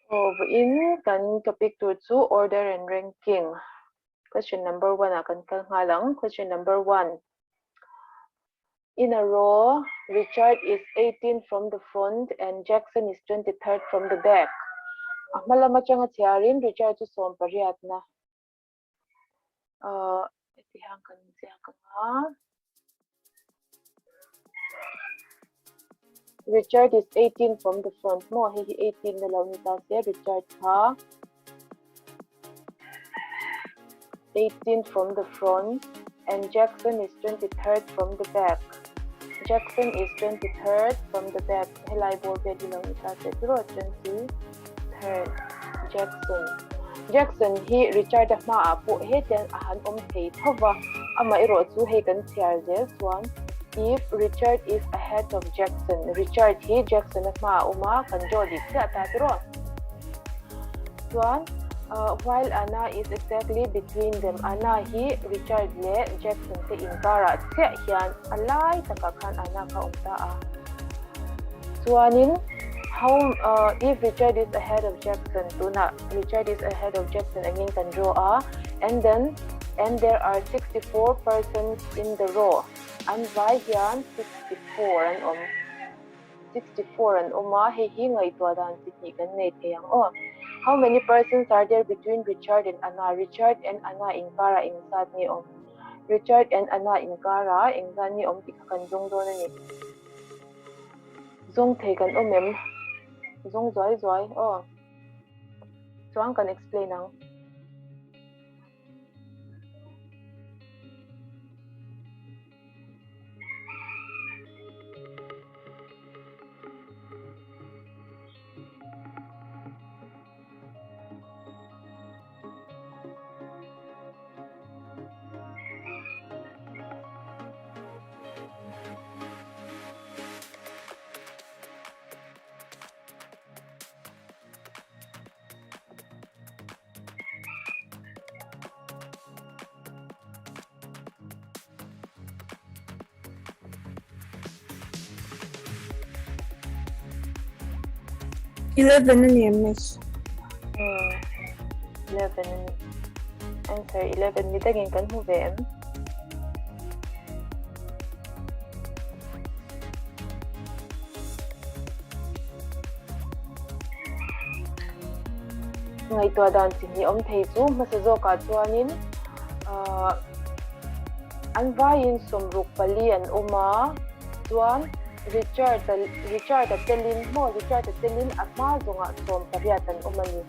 Aw vawiin kan topic tur chu order and ranking. Question number one ah kan kal nghal ang. Question number one. In a row, Richard is 18 from the front and Jackson is 23rd from the back. A hma lam atanga chhiarin Richard chu sawm pariatna. Uh, heti hian kan ziak ang a. Richard is 18 from the front maw hei hi 18 na lo ni ta se Richard kha 18 from the front and Jackson is 23rd from the back. Jackson is 23rd from the back. Helai bawr vel hi lo ni ta se tiraw 23rd Jackson. Jackson hi Richard-a hmaah pawh hetiang a han awm thei tho va, amaherawh chu hei kan chhiar zel chuan If Richard is ahead of Jackson, Richard hi Jackson-a hmaah a awm a, kan draw dik chiah ta tiraw. Chuan while Anna is exactly between them, Anna hi Richard leh Jackson te inkarah chiah hian a lai takah khan Anna kha a awm ta a. Chuanin how if Richard is ahead of Jackson, tunah Richard is ahead of Jackson angin kan draw a, and then and there are 64 persons in the row, an vai hian 64 an awm. 64 an awm a, hei hi ngaihtuah dan chi hnih kan nei thei ang aw. How many persons are there between Richard and Anna? Richard and Anna inkarah engzat nge awm? Richard and Anna inkarah engzat nge awm tih kha kan zawng dawn a ni. Zawng thei kan awm em? Zawng zuai zuai aw. Chuan kan explain ang. 11 a ni em miss? Hmm. 11 a ni. Answer 11 mi takin kan hmu ve em? Ngaihtuah dan chi hnih awm thei chu hmasa zawkah chuanin ahh an vaiin sawmruk pali an awm a, chuan Richard-a Richard-a telin maw Richard-a telin a hma zawngah sawmpariat an awm a ni.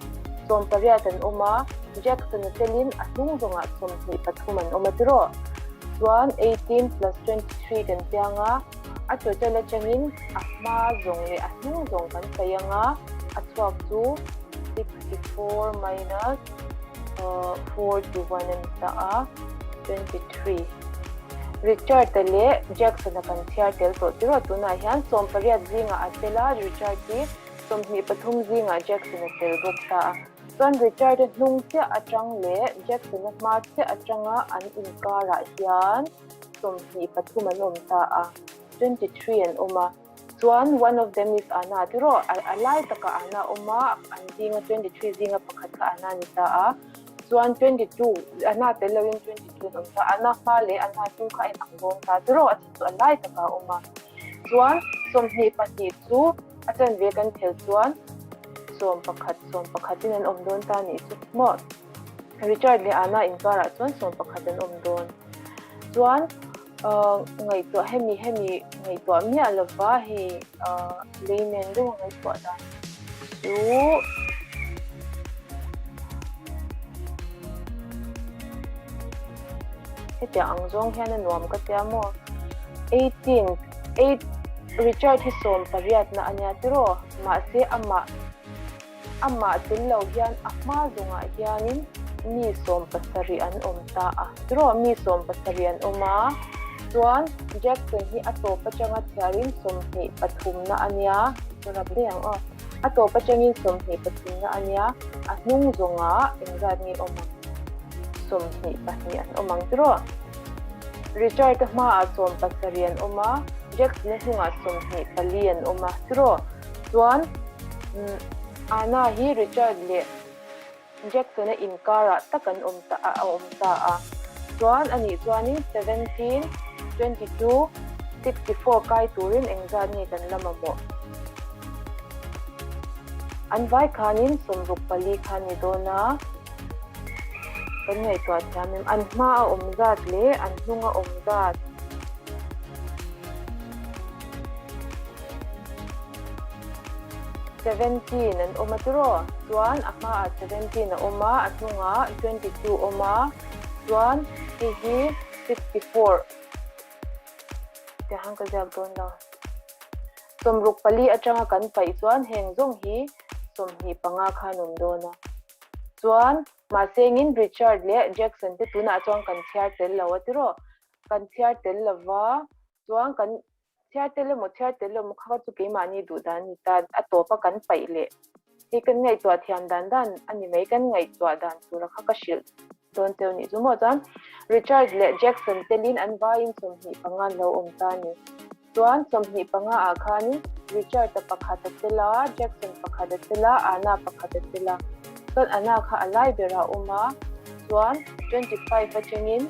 Sawmpariat an awm a, Jackson-a telin a hnung zawngah 23 an awm a tiraw? Chuan 18 plus 23 kan chiang a. A total atangin a hma zawng leh a hnung zawng kan sawi ang a, a chhuak chu 64 minus 41 a ni ta a, 23. Richard-a leh Jackson-a kan chhiar tel tawh tiraw tunah hian 18 zingah a tel a, Richard hi 23 zingah Jackson-a tel bawk ta a. Chuan Richard-a hnung chiah atang leh Jackson-a hma chiah atanga an inkarah hian 23 an awm ta a, 23 an awm a, chuan one of them is Anna tiraw, a lai takah Anna a awm a, an zinga 23 zinga pakhat kha Anna a ni ta a, chuan 22 Anna tel loin 22 an awm ta, Anna hma leh Anna hnung kha a inang dawn ta tiraw, a chhan chu a lai takah a awm a, chuan 22 chu a chanve kan thel chuan 11, 11 in an awm dawn ta a nih chu maw. Richard leh Anna inkarah chuan 11 an awm dawn. Chuan ngaihtuah hemi hemi ngaihtuah miah lova hei lei nen deuh a ngaihtuah dan chu hetiang ang zawng hian a nuam ka tia maw 18 8 Richard hi 18 na ania tiraw mahse amah Amah tel lo hian a hma zawngah hianin mi 17 an awm ta a. Tiraw mi 17 an awm a, chuan Jackson hi a tawp atanga chhiarin 23 na a nia, rap daih ang aw, a tawp atangin 23 na a nia, a hnung zawngah engzat nge awm ang? 22 an awm ang tiraw? Richard-a hmaah 17 an awm a, Jackson-a hnungah 24 an awm a tiraw? Chuan. Anna hi Richard leh Jackson-a inkarah tak an awm ta a awm ta a. Chuan anih chuanin 17, 22, 64 kai turin engzat nge kan la mamawh? An vai khanin 64 kha ni dawn a, kan ngaihtuah thiam em? An hma a awm zat leh an hnung a awm zat. 17 an awm a tiraw? Chuan a hmaah 17 a awm a, a hnungah 22 a awm a, chuan hei hi 64 tiang han ka ziak dawn lo. 64 atanga kan paih chuan heng zawng hi 25 khan awm dawn a. Chuan mahse engin Richard leh Jackson te tunah chuan kan chhiar tel lo a tiraw? Kan chhiar tel lova chuan kan Chhiar tel emaw chhiar tel emaw kha kha chu keimahni duh dan a ni ta, a tawpa kan paih leh hi kan ngaihtuah thiam dan dan a ni mai, kan ngaihtuah dan tura kha ka hrilh dawn cheu nih chu maw chuan Richard leh Jackson telin an vaiin 25 an lo awm ta a ni. Chuan 25 ah khanin Richard-a pakhat a tel a, Jackson pakhat a tel a, Anna pakhat a tel a, chuan Anna kha a lai berah a awm a, chuan 25 atangin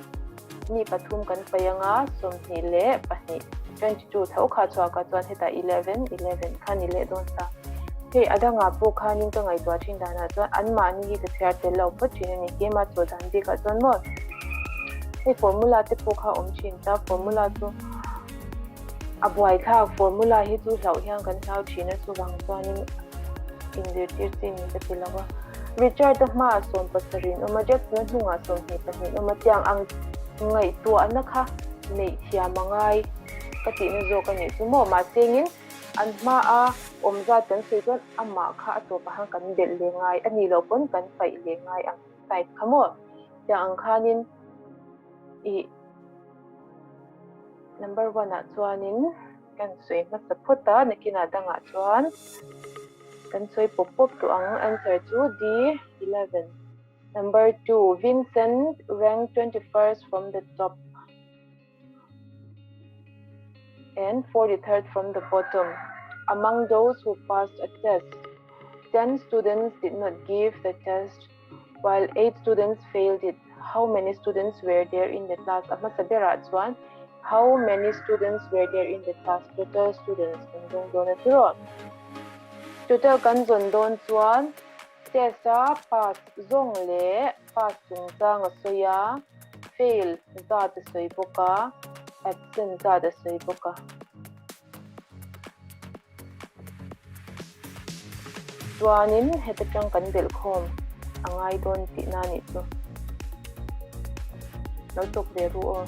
Mi pathum kan paih ang a, 22, 22 tho kha chhuak a, chuan hetah 11, 11 kha ni leh dawn ta. Hei a dangah pawh khanin ka ngaihtuah thin danah chuan anmahni hi ka chhiar tel lo phawt thin a ni, keimah chawh dan bikah chuan maw hei formula te pawh kha awm thin ta, formula chu a buaithlak, formula hi chu hlauh hian kan hlau thin a, chuvang chuanin inzirtir chi ni ka ti lo a. Richard-a hmaah 17 in awm a, Jackson-a hnungah 22 in awm a, tiang ang ngaihtuahna kha neih thiam a ngai ka tihna zawk a nih chu maw? Mahse engin an hmaa awm zat kan sawi chuan amah kha a tawpah khan kan belh leh ngai a nih loh pawn kan paih leh ngai ang type kha maw? Tiang ang khanin ih number one ah chuanin kan sawi hmasa phawt a, nakinah dangah chuan. Kan sawi pawp pawp tawh ang. Answer chu D, 11. Number 2, Vincent ranked 21st from the top and 43rd from the bottom among those who passed a test. 10 students did not give the test while 8 students failed it. How many students were there in the class? A hmasa berah chuan how many students were there in the class? Total students kan zawng dawn a tiraw? Total kan zawn dawn chuan test a pass zawng leh pass chungchang a sawi a, fail zat a sawi bawk a, absent zat a sawi bawk a. Chuanin heta tang kan belh khawm a ngai dawn tihna a nih chu. Lo chawk ve ru aw.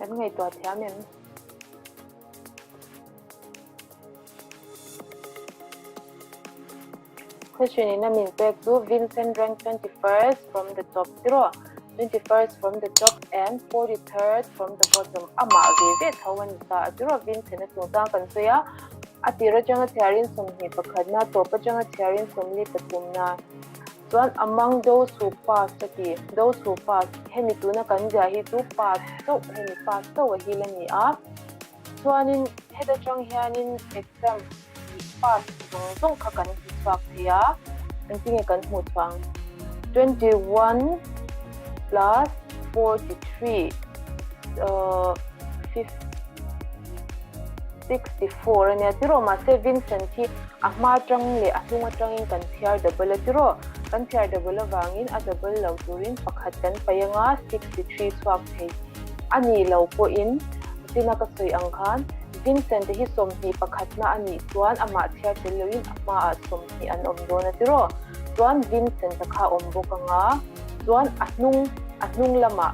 Kan ngaihtuah thiam em? Question in a min pek chu Vincent rank 21st from the top tiraw 21st from the top and 43rd from the bottom amah ve ve tho a ni ta a tiraw Vincent a chungchang kan sawi a a tir atanga chhiarin 21 na tawp atanga chhiarin 43 na chuan among those who pass a ti those who pass hemi tuna kan ziah hi chu pass chauh hemi pass chauh a hil a ni a Chuanin heta tang hianin exam ih pass zawng zawng kha kan hmu chhuak thei a, engtinge kan hmuh chhuah ang? 21 plus 43 uh, 50. 64 a nia tiraw mahse Vincent hi a hma atang leh a hnung atangin kan chhiar double a tiraw kan chhiar double avangin a double lo turin pakhat kan paih anga 63 chhuak thei a nih lo pawhin china ka sawi ang khan Vincent hi 21 pakhatna a nih chuan amah chhiar tel loin a hmaah 20 an awm dawn a tiraw chuan Vincent-a kha a awm bawk anga chuan a hnung a hnung lamah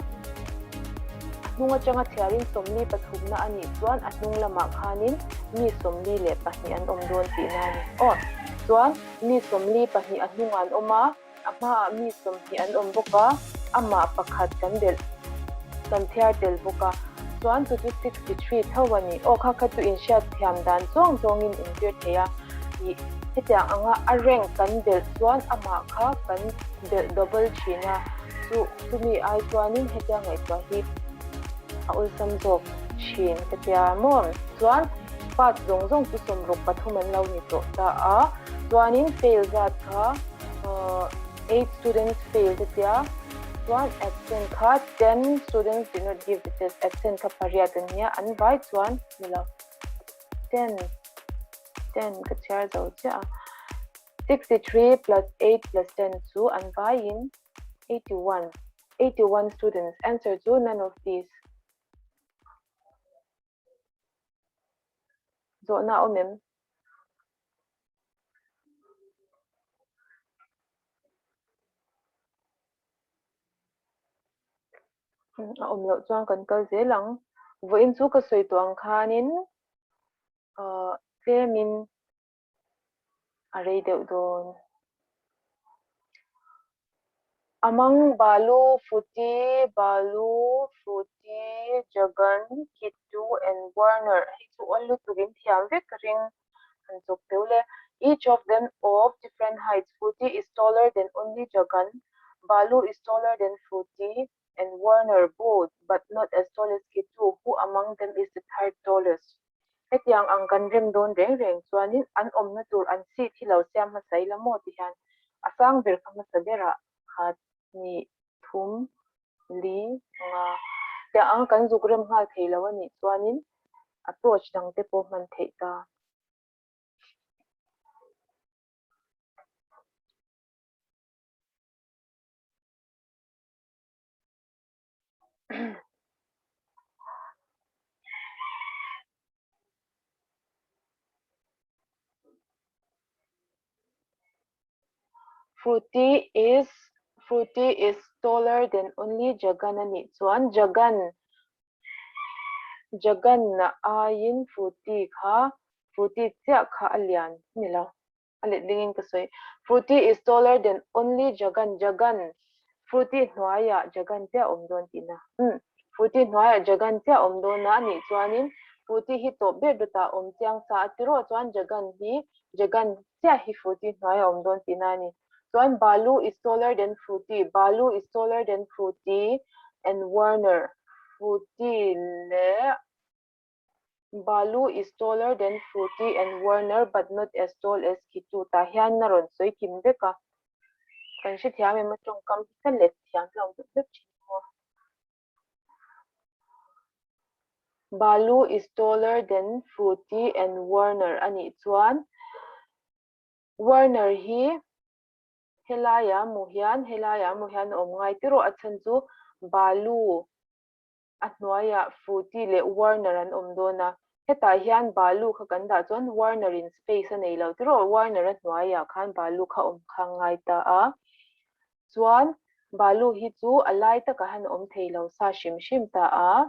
A hnung atanga chhiarin 43na a nih chuan a hnung lamah khanin mi 42 an awm dawn tihna a ni. Aw, chuan mi 42 a hnungah an awm a, a hmaah mi 20 an awm bawk a, amah pakhat kan belh, kan chhiar tel bawk a, chuan chu chu 63 tho a ni. Aw, kha kha chu inhriat thiam dan zawng zawngin inzir thei a, ih, hetiang anga a rank kan belh chuan amah kha kan belh double thin a, chu. Chumi ai chuanin hetia ngaihtuah hi a awlsam zawk thin ka tia maw? Chuan pass zawng zawng chu 63 an lo ni tawh ta a, chuanin fail zat kha 8 students fail te tia, chuan absent kha 10 students did not give the test, absent kha pariat an nia, an vai chuan ni lo 10 10 ka chhiar zo chiah a, 63 plus 8 plus 10 chu an vaiin 81 81 students answer chu none of these. Zawhna a awm em? A awm loh chuan kan kal zel ang. Vawiin chu ka sawi tawh ang khanin tlemin a rei deuh dawn. Among Balu, Futi, Balu, Futi, Jagan, Kittu and Warner hei chu awl lutuk in thiam vek ka ring han chawk deuh le. Each of them of different heights, Futi is taller than only Jagan, Balu is taller than Futi and Warner both but not as tall as Kittu, who among them is the third tallest? Hetiang ang kan rem dawn reng reng chuanin an awmna tur an seat hi lo siam hmasa ila maw ti hian a sang ber kha hmasa berah khat, hnih, thum, li, nga tiang ang kan zuk rem nghal thei lo a nih chuanin approach dang te pawh hman theih ta. Fruity is Fruity is taller than only Jagan a nih chuan Jagan Jagan na aiin Fruity kha Fruity chiah kha a lian ni lo. A letlingin ka sawi. Fruity is taller than only Jagan, Jagan, Fruity hnuaiah Jagan chiah awm dawn tihna. Umm, Fruity hnuaiah Jagan chiah awm dawn a nih chuanin Fruity hi tawp ber dawtah awm chiang sa a tiraw chuan Jagan hi Jagan chiah hi Fruity hnuaiah awm dawn tihna a ni. Chuan Balu is taller than Fruity, Balu is taller than Fruity and Warner, Fruity leh Balu is taller than Fruity and Warner but not as tall as Kitu tah hian a rawn sawi kim vek a, kan hrethiam em a tawngkam hi ka let thiam lo deuh vek thin maw. Balu is taller than Fruity and Warner a nih chuan Warner hi helaiah mu hian helaiah mu hian a awm ngai tiraw a chhan chu Balu A hnuaiah Fruity leh Warner an awm dawn a, hetah hian Balu kha kan dah chuan Warner in space a nei lo tiraw, Warner a hnuaiah khan Balu kha awm kha ngai ta a, chuan Balu hi chu a lai takah hian a awm thei lo sa hrim hrim ta a,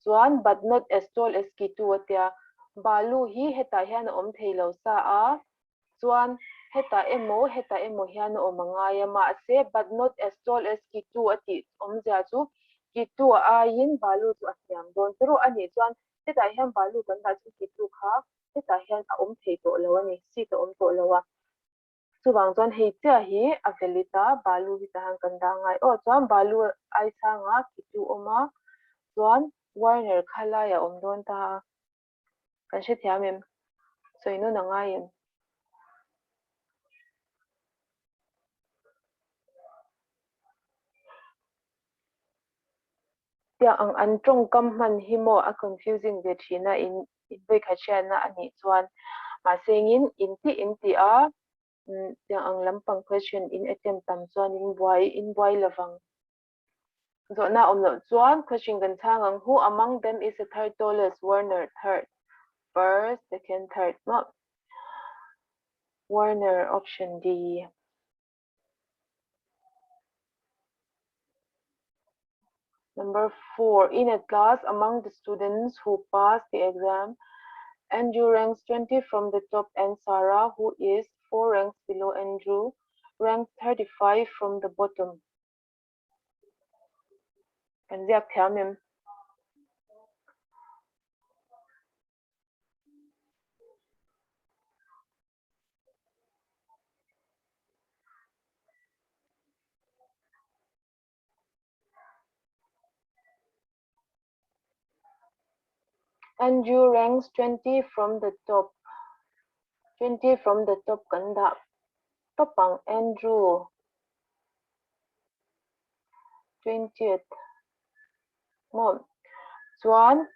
chuan but not as tall as Kitu a tia, Balu hi hetah hian a awm thei lo sa a, Chuan hetah emaw hetah emaw hian a awm a ngai a, mahse but not as tall as Kitu a tih awmzia chu Kitu a aiin Balu chu a hniam dawn ta rawh a nih chuan hetah hian Balu kan dah chu Kitu kha hetah hian a awm thei tawh lo a ni, seat a awm tawh lo a. Chuvang chuan hei chiah hi a valid a, Balu hi tah hian kan dah ngai aw. Chuan Balu ai sangah Kitu awm a, chuan Warner kha laiah a awm dawn ta a. Kan hrethiam em? Sawi nawn a ngai em? Tiang ang an tawngkam hman hi maw a confusing ve thin a, in vawikhat hriatna a nih chuan mahse engin in tih in tih a, tiang ang lampang question in attempt tam chuan in buai in buai lovang. Zawhna awm loh chuan question kan chhang ang, who among them is the third tallest? Werner third, first, second, third maw? Werner option D. Number 4. In a class, among the students who passed the exam, Andrew ranks 20 from the top and Sarah, who is 4 ranks below Andrew, ranks 35 from the bottom. Kan ziak thiam em? Andrew ranks 20 from the top. 20 from the top kan dah tawp ang. Andrew 20th. Maw? Chuan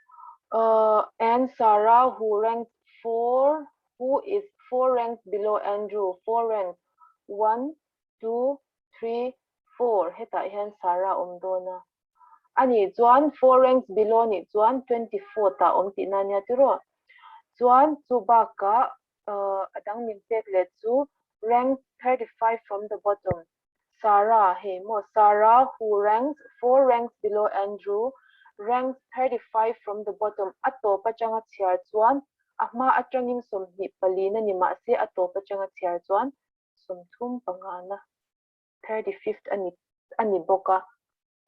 uh, and Sarah who ranks 4 who is 4 ranks below Andrew. 4 ranks. 1 2 3 4 hetah hian Sarah awm dawn a. Ani chuan 4 ranks below nih chuan 24 tah awm tihna ania tiraw. Chuan chu bakah a dang min pek leh chu rank 35 from the bottom. Sarah hei maw Sarah who ranks 4 ranks below Andrew ranks 35 from the bottom a tawp atanga chhiar chuan a hma atangin 24 na ni mahse a tawp atanga chhiar chuan 35 na 35th a ni a ni bawk a.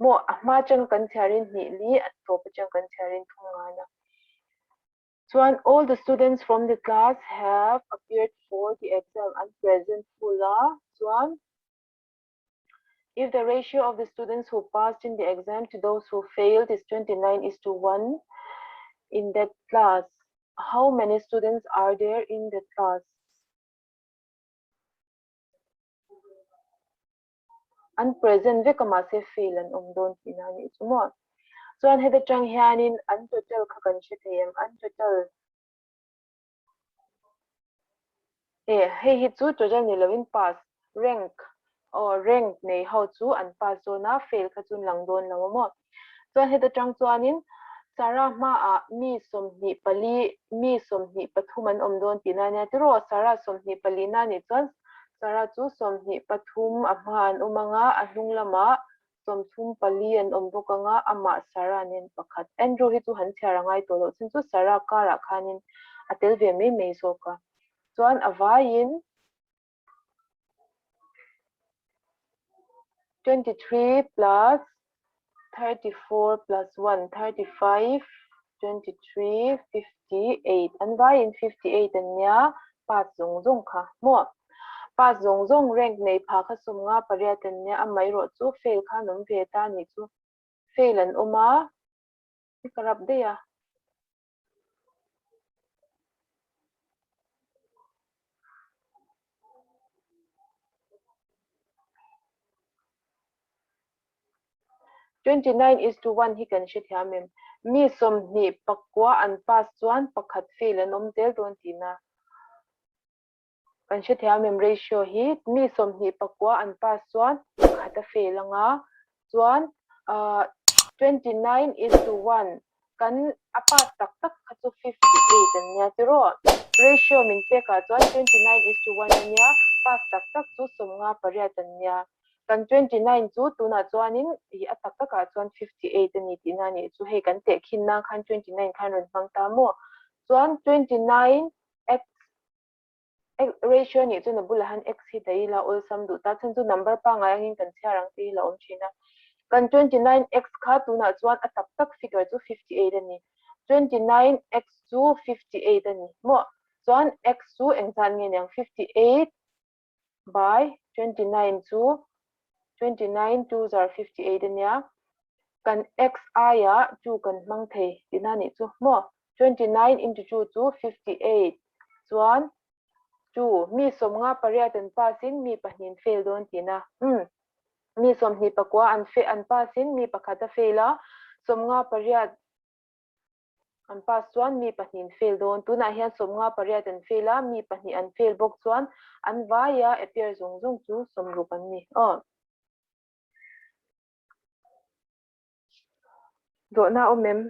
Maw a hma atanga kan chhiarin hnih li a tawp atanga kan chhiarin thum ngana. Chuan all the students from the class have appeared for the exam an present full a, chuan if the ratio of the students who passed in the exam to those who failed is 29 is to 1 in that class, how many students are there in the class? An present vek a mahse fail an awm dawn tihna a nih chu maw. Chuan heta tang hianin an total kha kan hre thei em? An total e hei hi chu total ni loin pass rank aw rank nei ho chu an pass dawn a fail kha chu an lang dawn lo a maw. Chuan heta tang chuanin Sarah hmaah mi 24 mi 23 an awm dawn tihna a nia tiraw? Sarah 24 na nih chuan Sarah chu 23 a hma an awm anga a hnung lamah 34 an awm bawk anga amah Sarah nen pakhat. Andrew hi chu han chhiar a ngai tawh loh chin chu Sarah karah khanin a tel ve mai mai zawk a. Chuan a vaiin 23 plus 34 plus 1, 35, 23, 58. An vaiin 58 an nia, pass zawng zawng kha maw? Pass zawng zawng rank nei pha kha 58 an nia, amaherawh chu fail kha an awm ve ta anih chu. Fail an awm a, ka rap daih a. 29 is to 1 hi kan hrethiam em? Mi 29 an pass chuan pakhat fail an awm zel dawn tihna. Kan hrethiam em ratio hi mi 29 an pass chuan pakhat a fail anga chuan 29 is to 1 kan a pass tak tak kha chu 58 an nia tiraw ratio min pek ah chuan 29 is to 1 ania pass tak tak chu 58 an nia kan 29 chu tunah chuanin ih a tak takah chuan 58 ani tihna anih chu hei kan tehkhin nan khan 29 khan rawn hmang ta maw chuan 29 x Ratio nih chuan a bulah hian x hi daih ila awlsam duh ta chhan chu number pangngai angin kan chhiar ang tih hi la awm thin a. Kan 29 x kha tunah chuan a tak tak figure chu 58 a ni. 29 x chu 58 a ni maw? Chuan x chu engzat nge niang 58 by 29 chu 29 two zar 58 a nia. Kan x aiah 2 kan hmang thei tihna nih chu maw? 29 into 2 chu 58 chuan 2 mi 58 an pass in mi pahnih an fail dawn tihna. Umm mi 29 an an pass in mi pakhat a fail a. 58 an pass chuan mi pahnih an fail dawn. Tunah hian 58 an fail a, mi pahnih an fail bawk chuan an vaia appear zawng zawng chu 60 an ni. Aw. Zawhna a awm em?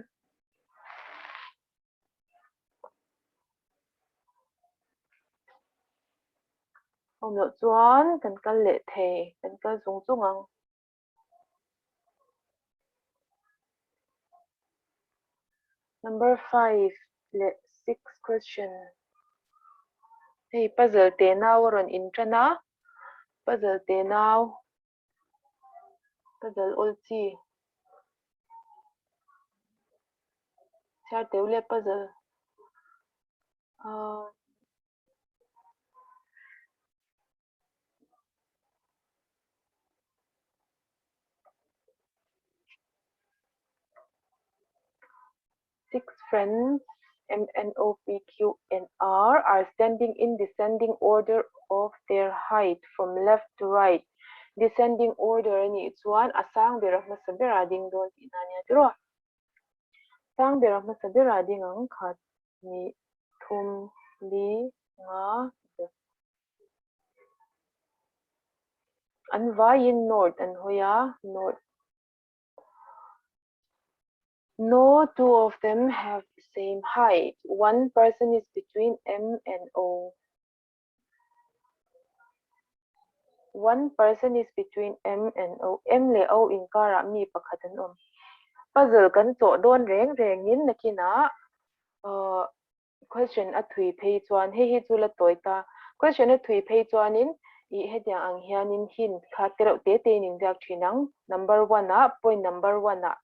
Awm loh chuan kan kal leh thei, kan kal zung zung ang. Number 5 leh 6 question. Hei puzzle te nau a rawn intan a, puzzle te nau Puzzle awl chi. Chhiar teu le puzzle. Uh, Six friends M N O P Q and R are standing in descending order of their height from left to right. Descending order a nih chuan a sang ber a hmasa ber a ding dawn tihna a nia tiraw? Sang ber a hmasa ber a ding ang khat, hnih, thum, li, nga, zet. An vaiin north an hawi a, north. No two of them have the same height. One person is between M and O. One person is between M and O. M leh O inkarah mi pakhat an awm. Puzzle kan chawh dawn reng rengin nakinah uh, Question a thui phei chuan, hei hi chu la tawi ta. Question a thui phei chuanin ih hetiang ang hianin hint kha te reuh te te in inziak thin ang. Number one ah, point number one ah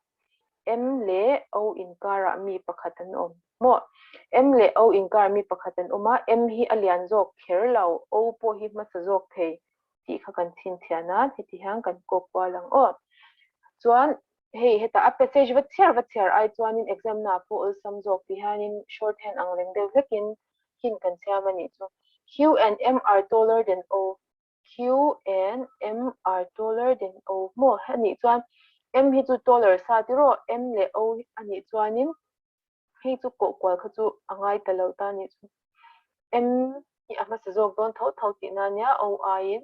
M leh O inkarah mi pakhat an awm. Maw? M leh O inkarah mi pakhat an awm a, M hi a lian zawk kher lo, O pawh hi hmasa zawk thei tih kha kan chhinchhiah a, heti hian kan kawk kual ang aw. Chuan Hei hetah a passage va chhiar va chhiar ai chuanin exam na pawh awlsam zawk ti hianin shorthand ang reng deuh hlekin hint kan siam a nih chu. Q and M are taller than O Q and M are taller than O maw a nih chuan M hi chu taller sa tiraw M leh O a nih chuanin Hei chu kawh kual kha chu a ngai ta lo ta nih chu. M hi a hmasa zawk dawn tho tho tihna ania O aiin.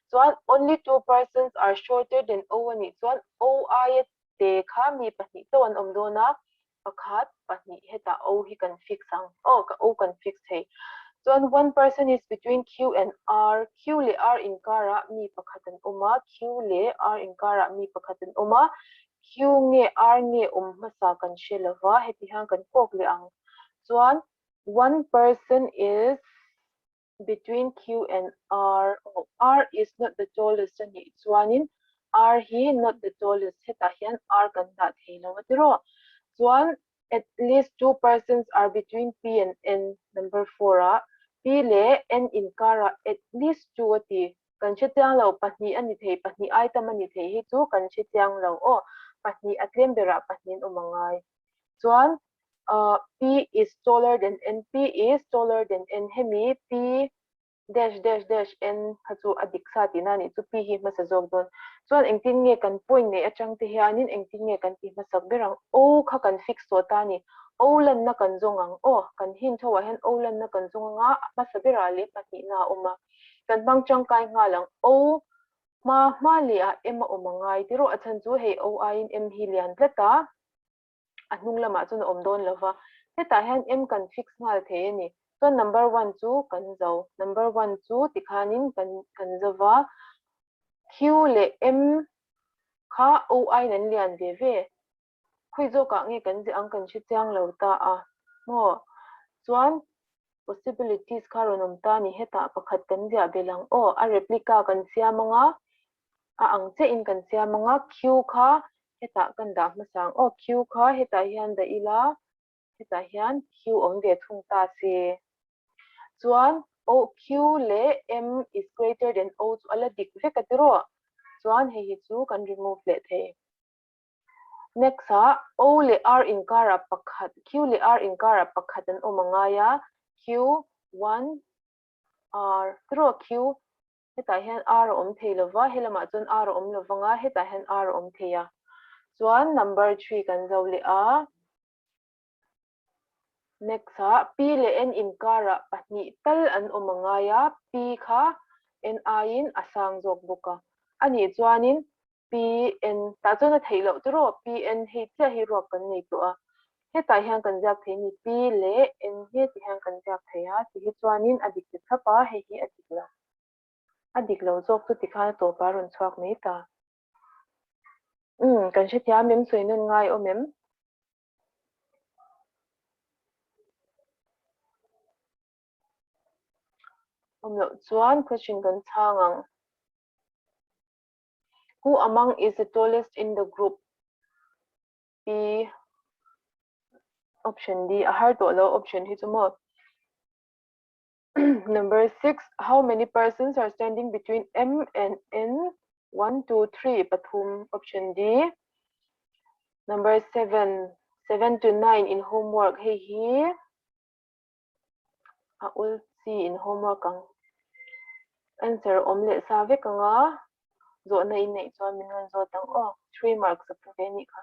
Chuan only two persons are shorter than O a nih chuan O aia te kha mi pahnih chauh an awm dawn a, pakhat, pahnih hetah O hi kan fix ang. Aw, ka O kan fix thei. Chuan one person is between Q and R, Q leh R inkarah mi pakhat an awm a, Q leh R inkarah mi pakhat an awm a, Q nge R nge awm hmasa kan hre lova, heti hian kan kawk leh ang. Chuan one person is between Q and R, oh R is not the tallest a nih chuanin R hi not the tallest hetah hian R kan dah thei lo a tiraw. Chuan at least two persons are between P and N, number four ah P leh N inkarah at least two a ti. Kan hre chiang lo, pahnih a ni thei, pahnih ai tam a ni thei hi chu kan hre chiang lo aw. Pahnih a tlem berah pahnih an awm a ngai. Chuan P is taller than N, P is taller than N hemi P dash dash dash N kha chu a dik sa tihna a nih chu P hi hmasa zawk dawn. Chuan engtin nge kan point neih atang te hianin engtin nge kan ti hmasak ber ang? O kha kan fix tawh ta a ni. O lanna kan zawng ang aw. Kan hint ho ah hian O lanna kan zawng anga a hmasa berah leh pahnihna a awm a. Kan hmang tangkai nghal ang. O hma hma leh ah M a awm a ngai tiraw a chhan chu hei O aiin M hi lian tlat a, a hnung lamah chuan a awm dawn lo va. Hetah hian M kan fix nghal thei a ni. Chuan number one chu kan zo. Number one chu tikhanin kan kan zo va. Q leh M kha O aiin an lian ve ve. Khawi zawkah nge kan ziah ang kan hre chiang lo ta a maw? Chuan possibilities kha rawn awm ta ni hetah pakhat kan ziah belh ang aw a replica kan siam ang a a ang chiahin kan siam ang a Q kha hetah kan dah hmasa ang aw Q kha hetah hian dah ila hetah hian Q awm ve thung ta se chuan O Q leh M is greater than O chu a la dik vek a tiraw chuan hei hi chu kan remove leh thei. Next ah O leh R inkarah pakhat, Q leh R inkarah pakhat an awm a ngai a, Q, one, R, tiraw Q, hetah hian R a awm thei lova, helamah chuan R a awm lovang a, hetah hian R a awm thei a. Chuan number 3 kan zo leh a. Next ah P leh N inkarah pahnih tal an awm a ngai a, P kha N aiin a sang zawk bawk a. A nih chuanin P, N tah chuan a theih loh tiraw? P, N hei chiah hi ruak kan nei tawh a. Hetah hian kan ziak thei a ni, P leh N hi ti hian kan ziak thei a, ti hi chuanin a dik ta thlap a, hei hi a dik lo. A dik lo zawk chu tikhan a tawpah a rawn chhuak mai ta. Umm, kan hrethiam em sawi nawn ngai awm em? Awm loh chuan question kan chhang ang. Who among is the tallest in the group? P Option D a har tawh lo option hi chu maw. Number 6 how many persons are standing between M and N? 1 2 3 pathum option D. Number 7 7 to 9 in homework hei hi a ul chi in homework ang. Answer awm leh sa vek anga zawhna in neih chuan min rawn zawt ang aw. 3 marks a pu ve anih kha.